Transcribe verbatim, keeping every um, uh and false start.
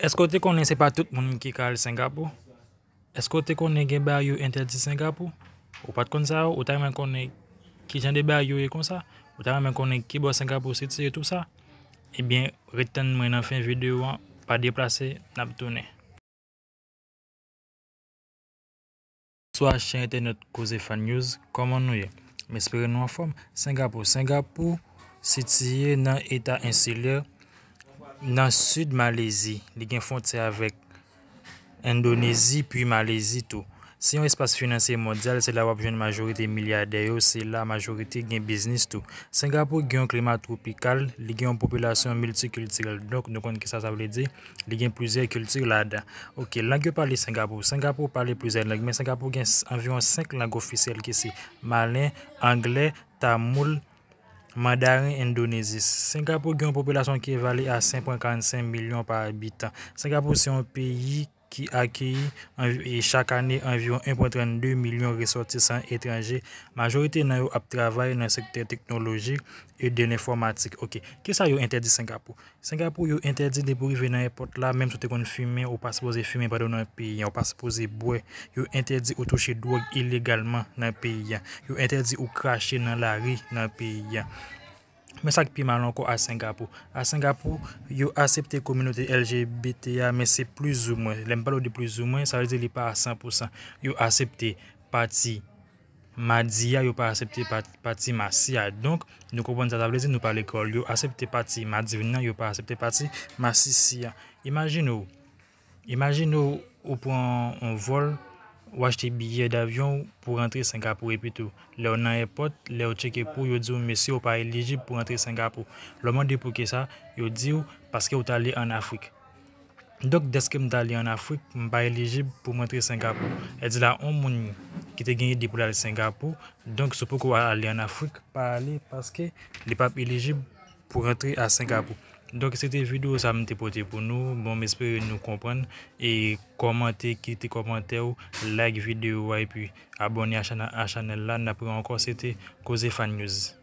Èske w te konnen se pa tout moun ki ka al Sengapou? Èske w te konnen gen bagay yo entèdi Sengapou? Ou pa t konn sa yo? Ou ta renmen konnen ki jan de bagay yo ye konsa? Ou ta renmen konnen ki bò Sengapou sitiye tou sa? Ebyen, ret tann mwen nan fen videyo an, pa deplase, n ap tounen. Bonswa chè entènot Koze Fan News, kòman nou ye? M espere nou anfòm. Sengapou. Sengapou sitiye nan eta ensilè nan sid Malezi. Li gen fwontyè avèk Endonezi, pi Malezi tou. Se yon espas finansye mondyal, se la w ap jwenn majorite milyadè yo, se la majorite gen biznis tou. Sengapou gen yon klima twopikal, li gen yon popilasyon miltikiltirèl. Donk, nou konn kisa sa vle di, li gen plizyè kilti ladan. Ok, lang yo pale Sengapou. Sengapou pale plizyè lang, men Sengapou gen s- anviwon senk lang ofisyèl ki se Malen, Anglè, Tamoul, Mandaren, Endonezi. Sengapou gen yon popilasyon ki evalye a senk pwen karannsenk milyon pa abitan. Sengapou se yon peyi ki akeyi anvi- e chak ane anviwon en pwen trannde milyon resòtisan etranje. Majorite nan yo ap travay nan sektè teknoloji e de lenfòmatik. Ok, kisa yo entèdi Sengapou? Sengapou, yo entèdi depi w rive nan èpòt la, menm si w te konn fimen, ou pa sipoze fimen pandan w nan peyi an, ou pa sipoze bwè. Yo entèdi ou touche dwòg ilegalman nan peyi an. Yo entèdi ou krache nan lari nan peyi an. Men sa k pi mal ankò a Sengapou. A Sengapou, yo aksepte kominote L G B T a, men se plizoumwen. Lè m pale w de plizoumwen, sa vle di li pa a san pou san. Yo aksepte pati madi a, yo pa aksepte pa- pati masi a. Donk, nou konprann sa sa vle di, nou pale kreyòl. Yo aksepte pati madi vin nan, yo pa aksepte pati masisi a. Imajine w, imajine w, ou pran yon vòl, ou achte biyè davyon pou rantre Sengapou, epi tou, lè w nan èpòt, lè yo tcheke pou w, yo di w, mesye, ou pa elijib pou rantre Sengapou. Lè w mande poukisa, yo di w, paske ou t ale ann Afrik. Donk, dèske m t ale ann Afrik, m pa elijib pou m rantre Sengapou. Sa vle di la, yon moun ki te gen ide pou l al Sengapou, donk, si w poko ale ann Afrik, pa ale, paske li p ap elijib pou rantre a Sengapou. Donk, se te videyo sa m te pote pou nou. Bon, m espere nou konprann. E kòmante, kite kòmantè w, like videyo a, epi abòne a chanèl la. N ap wè ankò, se te Koze Fan News.